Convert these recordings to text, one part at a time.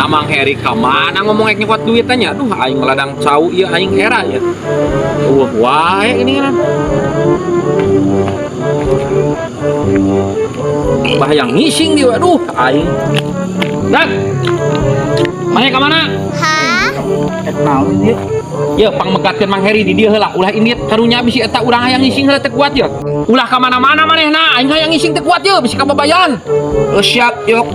Eta Mang Heri ka mana ngomong ek nyokot duit nya? Aduh, aing ladang cau ieu, aing era ya. Wah, wae ini kan. Bahaya ngising dia, aduh, aing. Dak. Mana ka mana? Hah? Naon ieu? Ya, pangmegatkeun Mang Heri di dieu heula. Ulah indit karunya bisi eta urang hayang ngising heula teu kuat ya. Ulah ka mana-mana manehna, aing hayang ngising teu kuat ye, bisi kababayan. Oh, siap, yuk.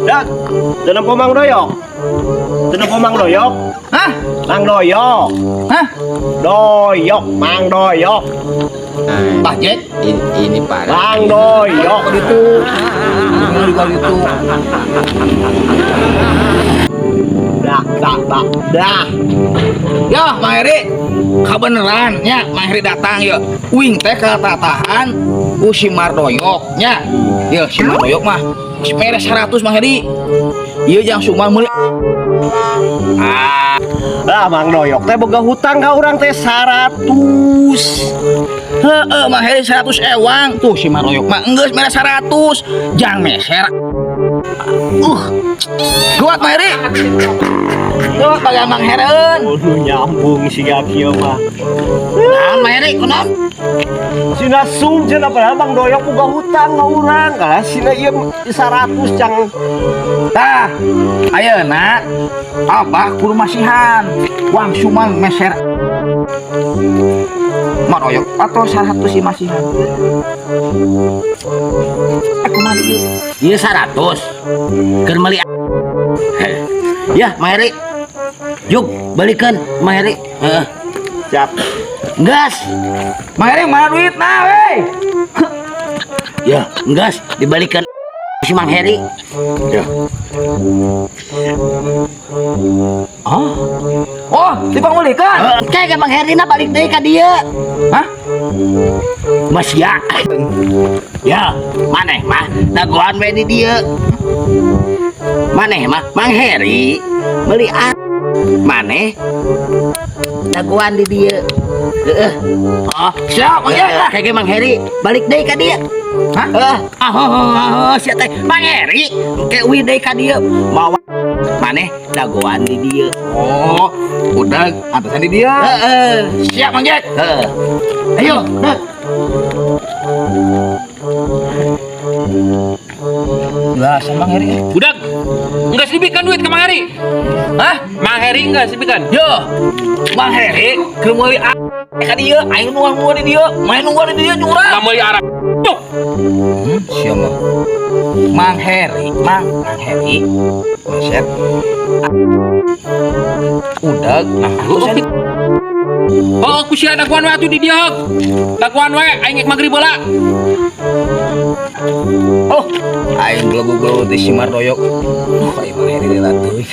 Dak, teu nempo Mang Doyok. Teu nempo Mang Doyok. Hah? Mang Doyok. Hah? Doyok, Mang Doyok. Pak Jack, Ini parah. Mang Doyok. Itu. Ini juga gitu. Dah, dah, dah, dah. Ya, Mang Heri, kabeneran nya Mang Heri datang ya. Uing teh katatahan ku si Mardoyok nya. Ya, si Mardoyok mah mere 100 Mang Heri. Ieu jang sumar meuli. Ah, lah Mang Doyok teh boga hutang ka urang teh 100. Heeh, Mang Heri 100 ewang. Tuh si Mardoyok mah enggeus mere 100. Jang meser. Kuat Mang Heri. Kuat bagian Mang Hereun. Waduh, nyambung siga kieu mah. Naon Mang Heri kunaon? Sina sum cenah padahal Mang Doyok boga hutang ka urang. Kalah sina ieu 100 cang. Tah, ayeuna Abah kudu masihan. Wang suman meser. Maroyok atau 100 si masihan. Kumaha ieu? Ieu 100. Keur meuli. Ya, Mang Heri. Yuk, balikeun Mang Heri. Heeh. Siap. Gas. Mang Heri mana duitna we? Ya, gas dibalikan si Mang Heri. Ya. Oh. Oh, dipangulikeun. Kayak Mang Heri na balik deui ka dieu. Hah? Mas ya. Ya, maneh mah dagoan we di dieu. Maneh mah Mang Heri meuli a. Maneh dagoan di dieu. Heeh. Oh, siap, Mang Heri. Kayak Mang Heri balik deui ka dieu. Hah? Heeh. Ah, oh, sia teh Mang Heri ke uih deui ka dieu. Mawa maneh dagoan di dieu. Oh, udah antesan di dieu. Heeh. Siap, Mang Jack. Heeh. Ayo, dak. Lah, sama Mang Heri. Budak, enggak dibikeun duit ke Mang Heri. Hah? Mang Heri enggak dibikeun. Yo, Mang Heri keur meuli a ka dieu, aing nungguan di dieu, main nungguan di dieu nyurang. Lah meuli arah. Tuh. Sia mah. Mang Heri, Mang, Mang Heri. Meser. Udah, nah, Oh, oh, ku sia dagoan we atuh di dieu. Dagoan we aing ek magrib heula. Oh, aing gelegu-gelegu di si Mardoyok. Oh, aing Mang Heri deui teuing.